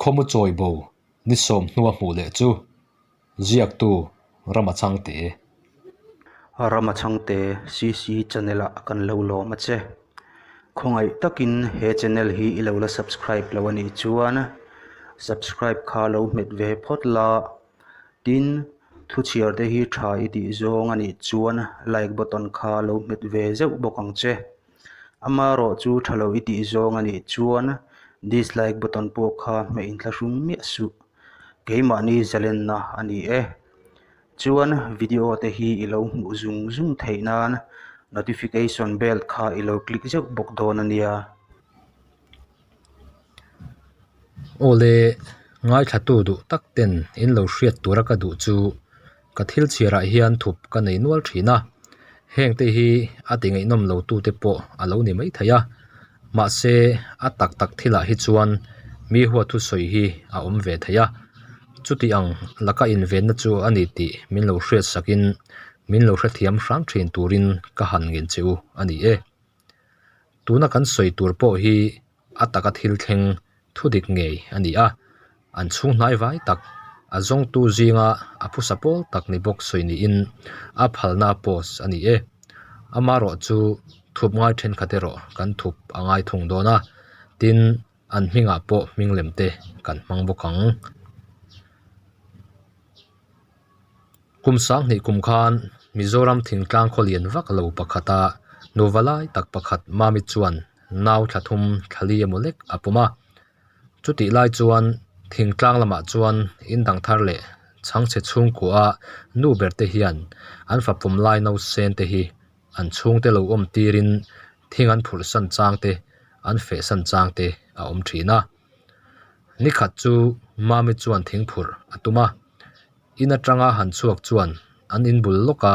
Khawmu chawi bo ni sawmhnua hmuh leh chu ziaktu Rama Chhangte. Rama Chhangte CC channel ah kan lo lawm a che. Khawngaih takin he channel hi i lo la subscribe lo a nih chuan subscribe kha lo hmet ve phawt la. Tin, thu chhiar te hi tha i tih zawng a nih chuan like button kha lo hmet ve zeuh bawk ang che. Amaherawhchu tha lo i tih zawng a nih chuan dislike button pawh kha hmeh inthlahrung miah suh. Keimahni zalenna a ni e. Chuan video te hi i lo hmuh zung zung theih nan notification bell kha i lo click zeuh bawk dawn a nia. Awle, ngaithlatu duh tak ten in lo hriat tura ka duh chu ka thil chhiarah hian thup ka nei nual thin a, heng te hi a ti ngaihnawm lo tu te pawh a lo ni mai thei a, mahse a tak tak thilah hi chuan mi huat thusawi hi a awm ve thei a, chuti ang laka invenna chu a ni tih min lo hriat sakin min lo hrethiam hram thin turin ka han ngen che u a ni e. Tuna kan sawi tur pawh hi a taka thil thleng thu dik ngei a ni a, an chhung hnai vai tak, a zawngtu zinga a phusa pawl tak ni bawk sawi niin a phalna post a ni e. Amaherawh chu thup ngai thenkhat erawh kan thup a ngai thung dawn a, tin an hmingah pawh hming lem te kan hmang bawk ang. Kum sanghnih kum khan Mizoram thingtlang khaw lian vak lo pakhata nuva lai tak pakhat Mami chuan nau thla thum thla li emaw lek a pawm a. Chutih lai chuan thingtlang lamah chuan in dang thar leh chhangchhe chhungkua nu ber te hian an fa pawm lai nausen te hi an chhungte lo awm tirin thing an phurh san chang te an feh san chang te a awm thin a. Nikhat chu Mami chuan thingphurh a tum a. In atanga han chhuak chuan an in bul lawka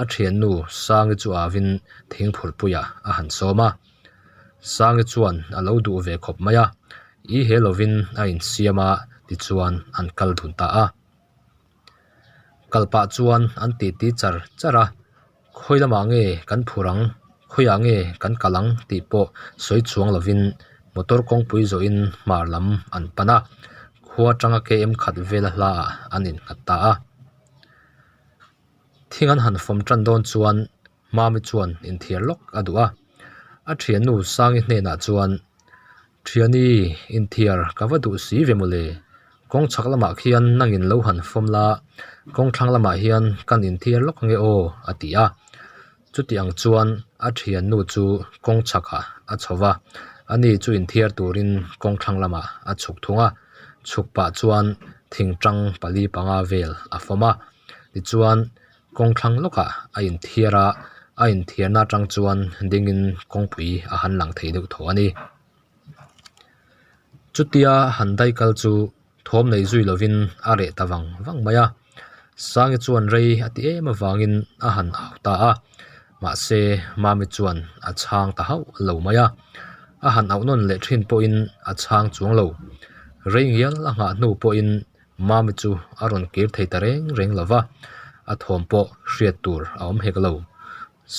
a thiannu Sangi chu avin thingphurhpuiah a han sawm a. Sangi chuan a lo duh ve khawp mai a, i he lovin a insiam a tichuan an kal dun ta a. Kal pah chuan an titi char char a, Khawi lamah nge kan phur ang, khawiah nge kan kal ang tih pawh sawi chuang lovin motor kawngpui zawhin hmar lam an pan a, khua atanga KM khat vela hlaah an innghat ta a. Thing an han fawm tan dawn chuan Mami chuan inthiar lawk a duh a, a thiannu Sangi hnenah chuan, Thiani, inthiar ka va duh si ve mawle. Kawng chhak lamah khian nangin lo han fawm la, kawng thlang lamah hian kan inthiar lawk ange aw, a ti a. Chuti ang chuan a thiannu chu kawng chhakah a chho va, ani chu inthiar turin kawng thlang lamah a chhuk thung a. Chhuk pah chuan thingtang pali panga vel a fawm a, tichuan Kawng thlang lawkah a inthiar a, a inthiarna atang chuan dingin kawngpui a han lang thei deuh thaw a ni. Chutia han dai kal chu thawm nei zui lovin a reh ta vang vang mai a, Sangi chuan rei a ti em avangin a han au ta a, mahse Mami chuan a chhang ta hauh lo mai a, a han auh nawn leh thin pawhin a chhang chuang lo. Rei ngial a nghah hnu pawhin Mami chu a rawn kir thei ta reng reng lo va, a thawm pawh hriat tur a awm hek lo.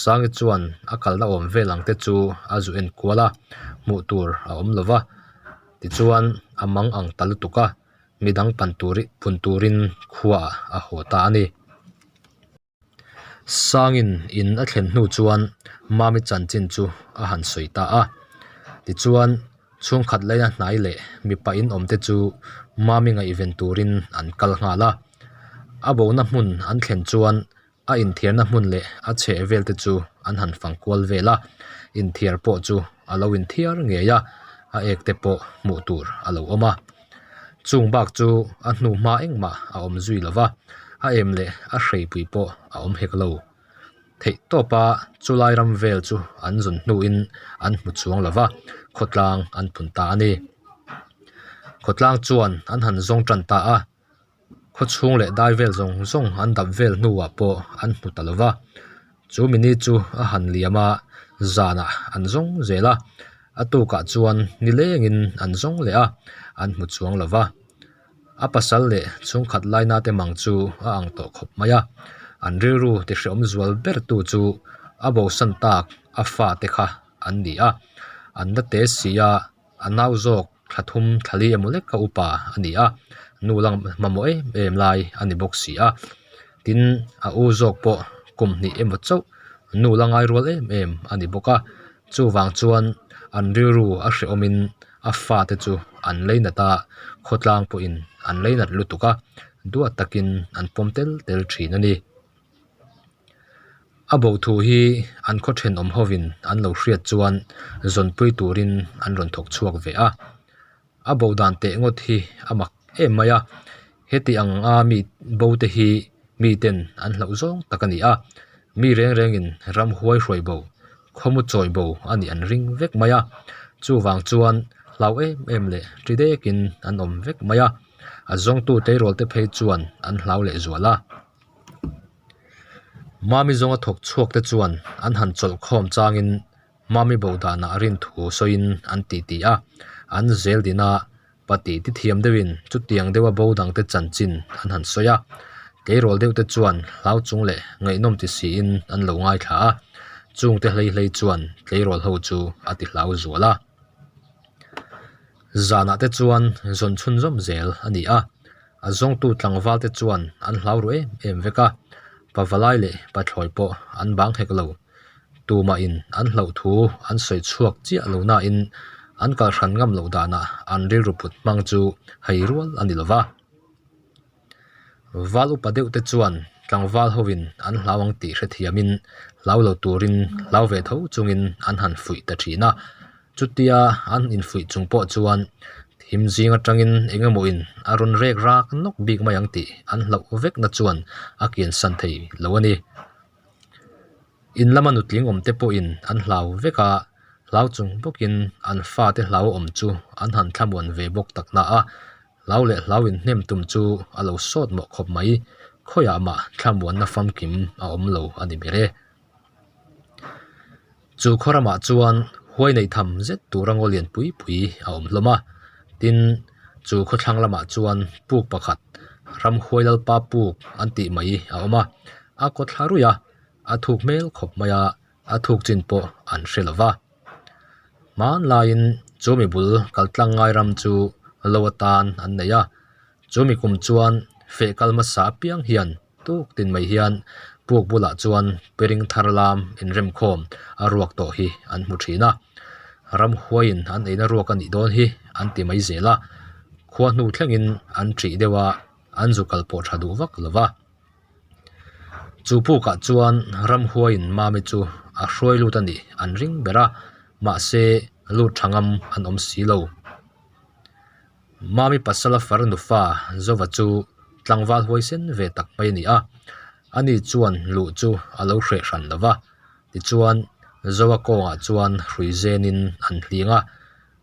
Sangi chuan a kalna awm vel ang te chu a zu en kual a, hmuh tur a awm lo va. Tichuan a mang ang ta lutuk a, midang pan tur pun turin khuaah a haw ta a ni. Sangin in a thlen hnu chuan Mami chanchin chu a han sawi ta a. Tichuan, chhungkhat laina hnai leh mipa in awm te chu Mami ngaihven turin an kal nghal a. A bona hmun an thlen chuan a inthiarna hmun leh a chheh vel te chu an han fang kual vel a. Inthiar pawh chu a lo inthiar ngei a, a ek te pawh hmuh tur a lo awm a. Chung bak chu a hnu hma engmah a awm zui lo va, a em leh a hreipui pawh a awm hek lo. Theih tawpa chulai ram vel chu an zun hnuin an hmu chuang lo va, khawtlang an pun ta a ni. Khawtlang chuan an han zawng tan ta a, khaw chhung leh dai vel zawng zawng an dap vel hnuah pawh an hmu ta lo va. Chu mini chu a han liam a, zanah an zawng zel a, a tukah chuan nilengin an zawng leh a, an hmu chuang lo va. A pasal leh chhungkhat laina te mang chu a ang tawh khawp mai a, an rilru tihreawm zual ber tu chu a bosan tak a fate kha an ni a, an la te si a, a nau zawk. thla thum thla li emaw lek kha upa a ni a, nu lang mamawh em em lai a ni bawk si a. Tin, a u zawk pawh kum hnih emaw chauh nu la ngai rual em em a ni bawk a. Chuvang chuan an rilru a hrehawmin a fate chu an leinat a, khawtlang pawhin an leinat lutuk a, duat takin an pawm tel tel thin a ni. A bo thu hi an khaw thenawm hovin an lo hriat chuan zawnpui turin an rawn thawk chhuak ve a. A bo dan teh ngawt hi a mak em mai a, heti ang a mi bo te hi mi ten an hlauh zawng tak a ni a, mi reng rengin ramhuai hruai bo, khawmu chawi bo a nih an ring vek mai a, chuvang chuan hlau em em leh ṭi dekin an awm vek mai a, a zawngtu tleirawl te phei chuan an hlau leh zual a. Mami zawnga thawk chhuak te chuan an han chawlh khawm changin Mami bo danah rin thu sawiin an ti ti a, an zel din a, pati ti thiam deuhin chutiang deuha bo dangte chanchin an han sawi a. Tleirawl deuhte chuan hlau chung leh ngaihnawm ti siin an lo ngaithla a, chungte hlei hlei chuan tleirawl ho chu a ti hlau zual a. Zanah te chuan zawn chhunzawm zel a ni a, a zawngtu tlangval te chuan an hlau ru em em vek a, pavalai leh pathlawi pawh an bang hek lo. Tumahin an hlauh thu an sawi chhuak chiah lo nain an kal hran ngam loh danah an rilru put hmang chu hei rual a ni lo va. Val upa deuh te chuan tlangval hovin an hlau ang tih hrethiamin hlau lo turin hlau ve tho chungin an han fuih ta thin a. Chutia an infuih chung pawh chuan thim zing atangin eng emaw in a rawn rek rak nawk bik mai ang tih an hlauh vekna chuan a kiansan thei lo a ni. In lama nutling awm te pawhin an hlau vek a, hlau chung bawkin an fate hlau awm chu an han thlamuan ve bawk tak na a, hlau leh hlau inhnem tum chu a lo sawt mawh khawp mai, khawiah mah thlamuanna famkim a awm lo a ni ber e. Chu khaw ramah chuan huai nei tham zet tura ngaw lian pui pui a awm hlawm a, tin chu khawthlang lamah chuan puk pakhat ramhuai lalpa puk an tih mai a awm a, a kaw thla ruih a, a thuk hmel khawp mai a, a thuk chin pawh an hre lo va. Hmanlaiin chu mi bul kal tlang ngai ram chu lo atan an nei a, chu mi kum chuan feh kal hmasa apiang hian Tuk tin mai hian puk bulah chuan piring thar lam inremkhawm a ruak tawh hi an hmu thin a, ramhuaiin an eina ruak a nih dawn hi an ti mai zel a, khua hnu thlengin an ṭih deuh a, an zu kal pawh tha duh vak lo va. Chu pukah chuan ramhuaiin Mami chu a hruai lut a nih an ring ber a, mahse lut tha ngam an awm si lo. Mami pasala far nufa Zova chu tlangval huaisen ve tak mai a ni a, ani chuan luh chu a lo hreh hran lo va, tichuan Zoa kawngah chuan hrui zenin an hling a,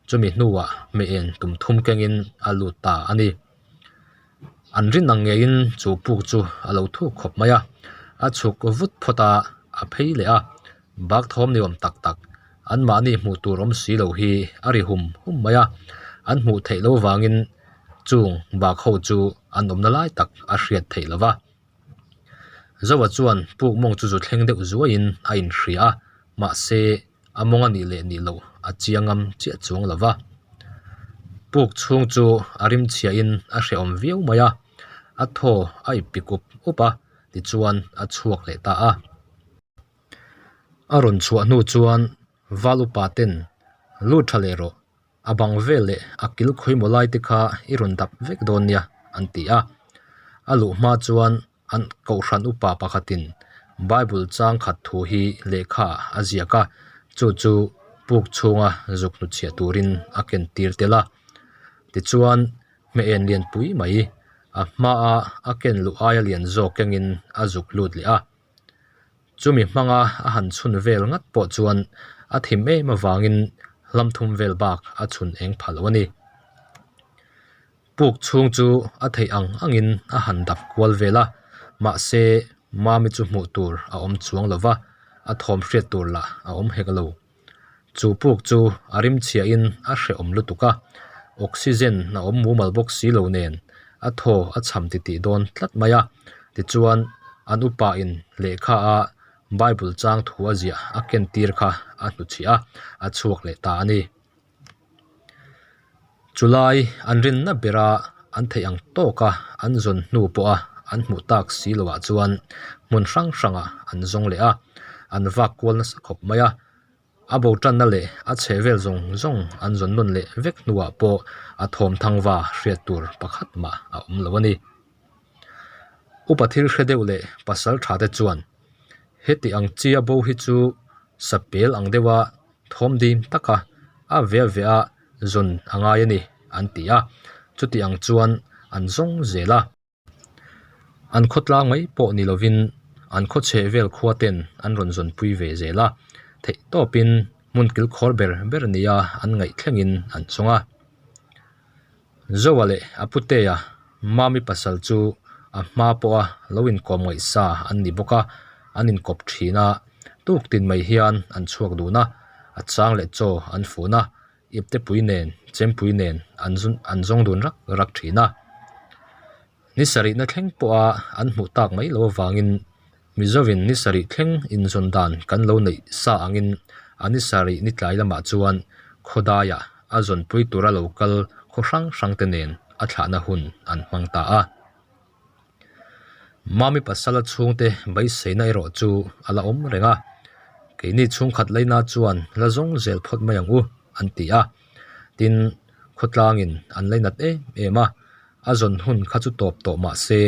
chumi hnuah hmeh tum thum kengin a lut ta a ni. An rin ang ngeiin chu puk chu a lo thuk khawp mai a, a chhuk vut phawt a, a phei leh a, bak thawm ni awm tak tak anmahni hmuh tur awm si lo hi a ri hum hum mai a, an hmuh theih loh vangin chung bak ho chu an awmna lai tak a hriat theih lo va. Zoa chuan puk mawng chu zu thleng deuh zuaiin a inhria a, mahse a mawng a nih leh nih loh a chiang ngam chiah chuang lo va. Puk chhung chu a rim chhiahin a hrehawm viau mai a, a thaw a ip up up a, tichuan a chhuak leh ta a. A rawn chhuah hnu chuan Val upa ten lut tha leh rawh, a bang vel leh a kil khawimaw lai te kha i rawn dap vek dawn nia an ti a. A luh hma chuan An kohhran upa pakhatin Bible chang khat thu hi lehkha a ziak a, chu chu puk chhunga zuk hnutchhiah turin a ken tir tel a. Tichuan, hmeh en lian pui mai, a hmaa a ken luh aia lian zawk kengin a zuk lut leh a. Chumi hmanga a han chhun vel ngat pawh chuan a thim em avangin hlam thum vel bak a chhun eng pha lo a ni. Puk chhung chu a theih ang angin a han dap kual vel a, mahse Mami chu hmuh tur a awm chuang lo va, a thawm hriat tur lah a awm hek lo. Chu puk chu a rim chhiahin a hrehawm lutuk a, oxygen a awm mumal bawk si lo nen a thaw a cham titih dawn tlat mai a, tichuan an upa in lehkha a Bible chang thu a ziah a ken tir kha a hnuchhiah a, a chhuak leh ta a ni. Chulai an rinna bera an theih ang tawka an zawn hnu pawha an hmuh tak si loah chuan hmun hrang hrangah an zawng leh a, an vak kual nasa khawp mai a. A bo tanna leh a chheh vel zawng zawng an zawn nawn leh vek hnuah pawh a thawm thangva hriat tur pakhat mah a awm lo a ni. Upa thil hre deuh leh pasal tha te chuan heti ang chia bo hi chu sapel ang deuha thawm dim taka a veh veh a zawn a ngai a ni an ti a, chuti ang chuan an zawng zel a. An khawtlang mai pawh ni lovin an khaw chheh vel khua ten an rawn zawnpui ve zel a, theih tawpin hmun kilkhawr ber ber nia an ngaih thlengin an chawng a. Zoa leh a putea Mami pasal chu a hma pawha lo inkawm ngaihsa an ni bawk a, an inkawp thin a, tuk tin mai hian an chhuak dun a, a chang leh chaw an fun a, iptepui nen chempui nen an an zawng dun rak rak thin a. Ni sarihna thleng pawha an hmuh tak mai loh avangin Mizovin ni sarih thleng inzawn dan kan lo neih sa angin a ni sarih ni tlai lamah chuan khawdaiah a zawnpui tura lo kal khaw hrang hrang te nen a thlahna hun an hmang ta a. Mami pasala chhungte beiseina erawh chu a la awm reng a, keini chhungkhat laina chuan la zawng zel phawt mai ang u an ti a, tin khawtlangin an lainat em em a, A zawn hun kha chu tawp tawh mah se,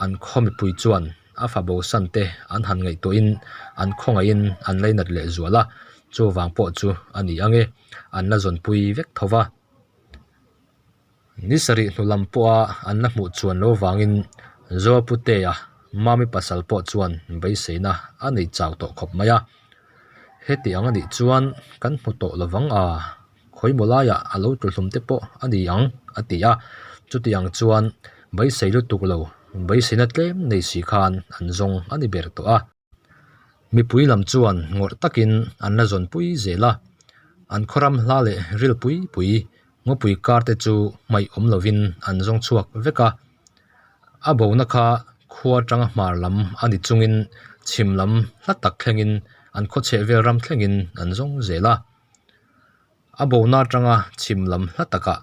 an khaw mipui chuan a fa bosan te an han ngaihtuahin an khawngaihin an lainat leh zual a, chuvang pawh chu a ni ang e, an la zawnpui vek tho va. Ni sarih hnu lam pawha an la hmuh chuan lo vangin Zoaputea Mami pasal pawh chuan beiseina a nei chau tawh khawp mai a, heti ang a nih chuan kan hmu tawh lovang a. Khawimaw laiah a lo tlu hlum te pawh a ni ang, a ti a. Chuti ang chuan beisei lutuk lo, beiseina tlem nei si khan an zawng a ni ber tawh a. Mipui lam chuan ngawrh takin an la zawnpui zel a. An khawram hla leh ril pui pui, ngawpui kar te chu hmaih awm lovin an zawng chhuak vek a. A bona kha khua atanga hmar lam a ni chungin chhim lam hla tak thlengin an khawchheh vel ram thlengin an zawng zel a. A bona atanga chhim lam hla takah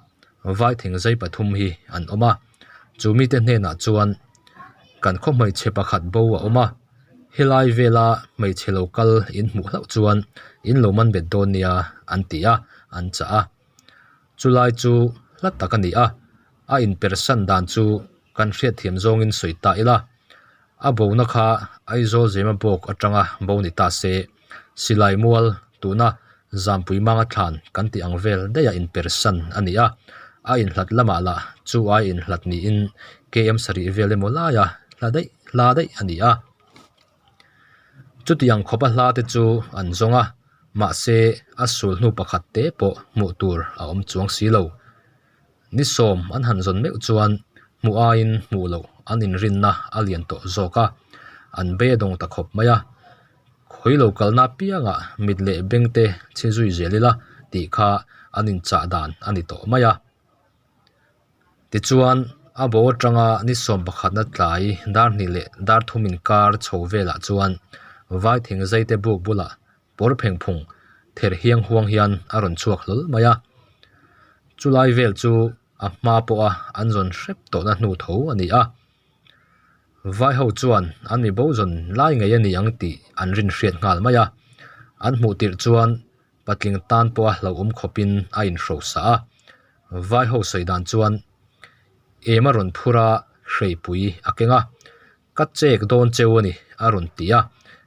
vai thingzai pathum hi an awm a, chu mite hnenah chuan kan khaw hmeichhe pakhat bo a awm a, helai vela hmeichhe lo kal in hmuh hlauh chuan in lo man bet dawn nia an ti a, an chah a. Chulai chu hla tak a ni a, a inpersan dan chu kan hriatthiam zawngin sawi ta ila. A bona kha Aizawl Zema bawk atanga bo ni ta se, Silai mual tuna Zampui manga thlan kan tih ang vel daih a inpersan a ni a, a inhlat lamah lah chu ai inhlat niin KM sarih vel emaw laia hla daih hla daih a ni a. Chutiang khawpa hla te chu an zawng a, mahse a sulhnu pakhat te pawh hmuh tur a awm chuang si lo. Ni sawm an han zawn meuh chuan hmuh aiin hmuh loh an inrinna a lian tawh zawk a, an bei a dawng ta khawp mai a. Khawi lo kalna apiangah mit leh beng te chhi zui zel ila tih kha an inchah dan a ni tawh mai a. Tichuan, a bo atanga ni sawm pakhatna tlai dar hnih leh dar thum inkar chho velah chuan vai thingzaite buk bulah Pawr phengphung ther hiang huang hian a rawn chhuak hlawl mai a, chulai vel chu a hma pawha an zawn hrep tawhna hnu tho a ni a. Vai ho chuan an mi bo zawn lai ngei a ni ang tih an rin hriat nghal mai a, an hmuh tirh chuan patling tan pawha hlauhawm khawpin a inhrosa a. Vai ho sawi dan chuan em a rawn phur a, hreipui a keng a. Ka check dawn cheu a ni, a rawn ti a,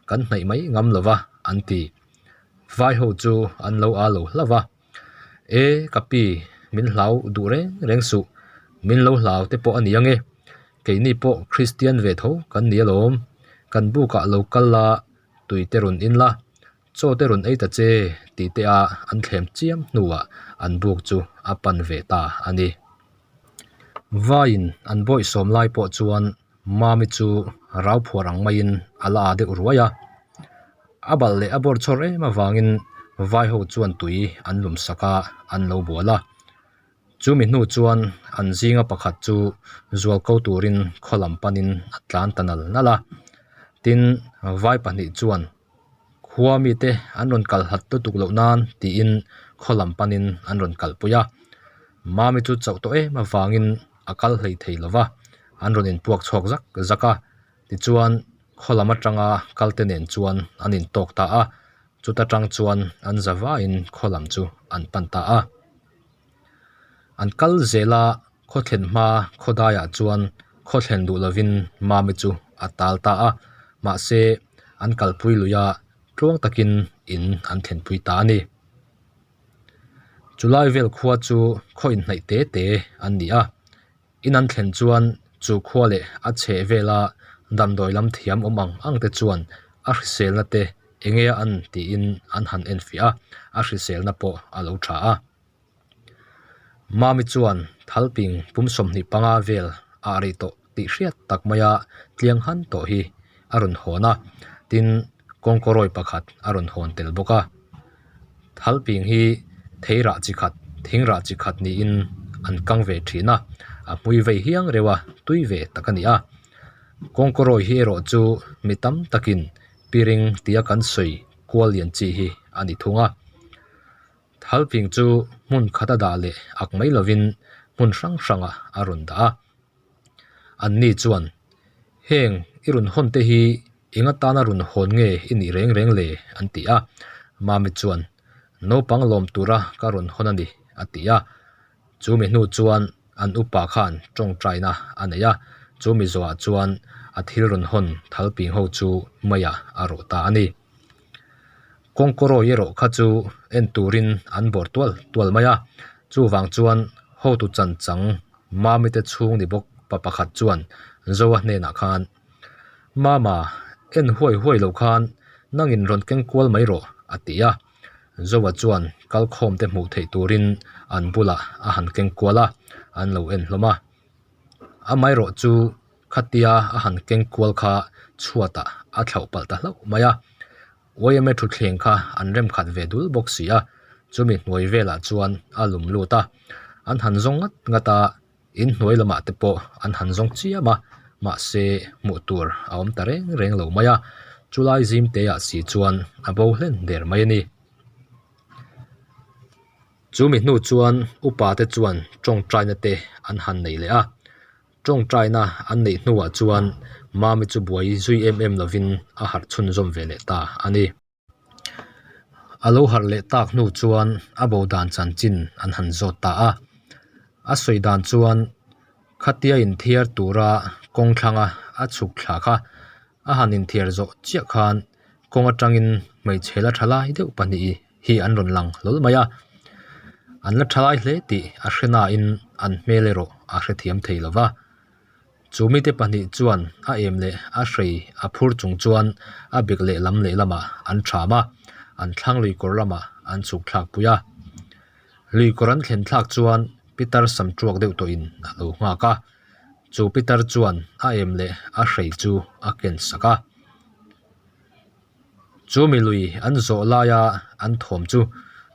kan hnaih mai ngam lo va, an ti. Vai ho chu an lo â lo hlauh va. E, ka pi, min hlau duh reng reng suh, min lo hlau te pawh a ni ang e. Keini pawh Kristian ve tho kan ni alawm, kan bukah lo kal la, tui te rawn in la, chaw te rawn ei ta che, tih te a an thlem chiam hnuah an buk chu a pan ve ta a ni. Vaiin an bawihsawm lai pawh chuan Mami chu rau phuar ang maiin a la â deuh ruai a, a balh leh a bawr chhawr em avangin vai ho chuan tui an lum sak a, an lo bual a. Chumi hnu chuan an zinga pakhat chu zual ko turin khaw lam panin a tlan ta nal nal a, tin vai pahnih chuan khua mite an rawn kal hlat lutuk loh nan tiin khaw lam panin an rawn kalpui a. Mami chu chauh tawh em avangin a kal hlei thei lo va, an rawn inpuak chhuak zak zak a. Tichuan, khaw lam atanga kalte nen chuan an intawk ta a, chuta tang chuan an za vaiin khaw lam chu an pan ta a. An kal zel a, khaw thlen hma khaw daiah chuan khaw thlen duh lovin Mami chu a tal ta a, mahse an kalpui lui a, tluang takin in an thlenpui ta a ni. Chulai vel khua chu khaw inhnaih te te an ni a, in an thlen chuan chu khua leh a chheh vela damdawi lam thiam awm ang ang te chuan a hriselna te enge a an tiin an han enfiah a, a hriselna pawh a lo tha a. Mami chuan thalping pum 25 vel ah rei tawh tih hriat tak maia tliang han tawh hi a rawn hawn a, tin kawngkawrawi pakhat a rawn hawn tel bawk a. Thalping hi thei rah chi khat, thing rah chi khat niin an kang ve thin a, a hmui vei hiang reuh a, tui ve tak a ni a. Kawngkawrawi hi erawh chu mi tam takin piring tia kan sawi kual lian chi hi a ni thung a. Thalping chu hmun khat a dah leh ak mai lovin hmun hrang hrangah a rawn dah a. Anni chuan, Heng i rawn hawn te hi eng atana rawn hawn nge i nih reng reng le? an ti a. Mami chuan, Naupang lawm tura ka rawn hawn a ni, a ti a. Chu mi hnu chuan an upa khan tawngtaina a nei a, chu mi zawhah chuan a thil rawn hawn thalping ho chu meiah a rawh ta a ni. Kawngkawrawi erawh kha chu en turin an bawr tual tual mai a, chuvang chuan hotu chan chang Mami te chhung ni bawk pa pakhat chuan Zoa hnenah khan, Mama, en huai huai lo khan nangin rawn keng kual mai rawh, a ti a. Zoa chuan kalkhawm te hmuh theih turin an bulah a han keng kual a, an lo en hlawm a. Amaherawh chu Khatia a han keng kual kha chhuatah a thlauh palh ta hlauh mai a, YMA thutthleng kha an rem khat ve dul bawk si a, chumi hnuai velah chuan a lum lut a, an han zawng ngat ngat a, in hnuai lamah te pawh an han zawng chiam a, mahse hmuh tur a awm ta reng reng lo mai a, chulai zim te ah si chuan a bo hlen der mai a ni. Chumi hnu chuan upa te chuan tawngtaina te an han nei leh a. Tawngtaina an neih hnuah chuan Mami chu buai zui em em lovin a harh chhunzawm ve leh ta a ni. A lo harh leh tak hnu chuan a bo dan chanchin an han zawt ta a. A sawi dan chuan khatia inthiar tura kawng thlanga a chhuk thla kha a han inthiar zawh chiah khan kawng atangin hmeichhe la tha lai deuh pahnih hi an rawn lang hlawl mai a, an la tha lai hle tih a hre nain an hmel erawh a hrethiam thei lo va. Chu mite pahnih chuan a em leh a hrei a phur chung chuan a bek lehlam lehlamah an ṭham a, an thlang lui kawr lamah an chhuk thlak pui a. Lui kawr an thlen thlak chuan Pitar sam ṭuak deuh tawhin a lo nghak a, chu Pitar chuan a em leh a hrei chu a ken sak a. Chu mi lui an zawh laia an thawm chu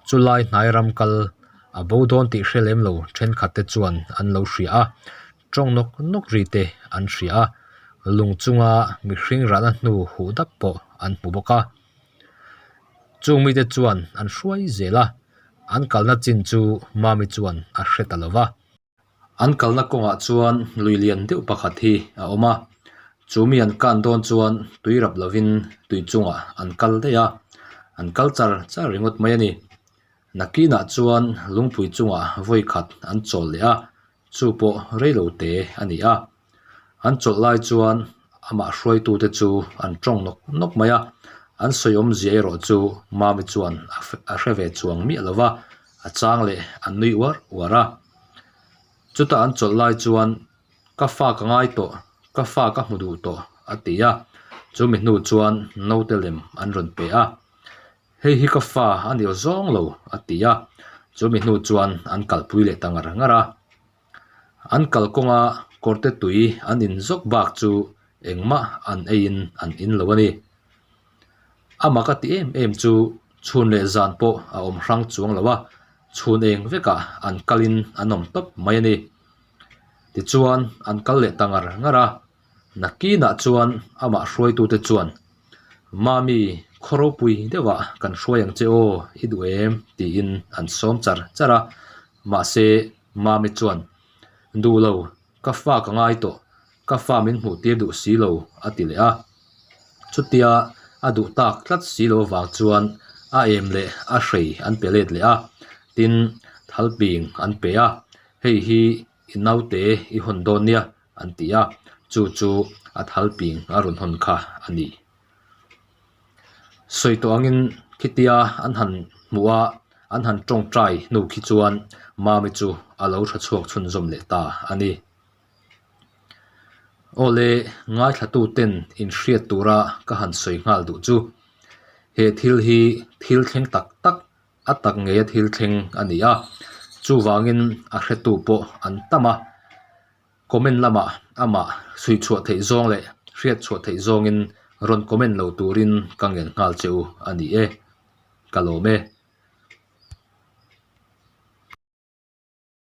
chulai hnai ram kal a bo dawn tih hre lem lo thenkhat te chuan an lo hria a, tawng nawk nawk ri te an hria a, lung chunga mihring rahna hnu huh dap pawh an hmu bawk a. Chung mite chuan an hruai zel a, an kalna chin chu Mami chuan a hre ta lo va. An kalna kawngah chuan lui lian deuh pakhat hi a awm a, chu mi an kan dawn chuan tui rap lovin tui chungah an kal daih a, an kal char char ringawt mai a ni. Nakinah chuan lungpui chungah vawi khat an chawl leh a, chu pawh reilo te a ni a. An chawlh lai chuan amah hruaitute chu an tawng nawk nawk mai a, an sawi awmzia erawh chu Mami chuan a hre ve chuang miah lo va, a chang leh an nui uar uar a. Chutah an chawlh lai chuan Ka fa ka ngai tawh, ka fa ka hmu duh tawh a ti a, chumi hnu chuan naute lem an rawn pe a. Hei hi ka fa a ni aw zawng lo a ti a, chumi hnu chuan an kalpui leh ta ngar ngar a. An kalkawnga kawrte tui an in zawk bak chu engmah an eiin an in lo a ni. Amah ka ti em em chu chhun leh zan pawh a awm hrang chuang lo a, chhun eng vekah an kalin an awm tawp mai a ni. Tichuan an kal leh ta ngar ngar a, nakinah chuan amah hruaitute chuan, Mami, khaw ropui deuhah kan hruai ang che aw, i duh em? tiin an sawm char char a, mahse. Mami chuan, Duh lo, ka fa ka ngai tawh, ka fa min hmuh tir duh si lo, a ti leh a. Chutia a duh tak tlat si lo avang chuan a em leh a hrei an pe let leh a, tin, thalping an pe a, hei hi i naute i hawn dawn nia, an ti a, chu chu a thalping a rawn hawn kha a ni. Sawi tawh angin khitia an han hmuh a, an han tawngtai hnu khi chuan Mami chu a lo tha chhuak chhunzawm leh ta a ni. Awle, ngaithlatu ten inhriat tura ka han sawi nghal duh chu he thil hi thil thleng tak tak a tak ngeia thil thleng a ni a, chuvangin a hretu pawh an tam a. Comment lamah amah chhui chhuah theih zawng leh hriat chhuah theih zawngin rawn comment lo turin ka ngen nghal che u a ni e. Ka lawm e.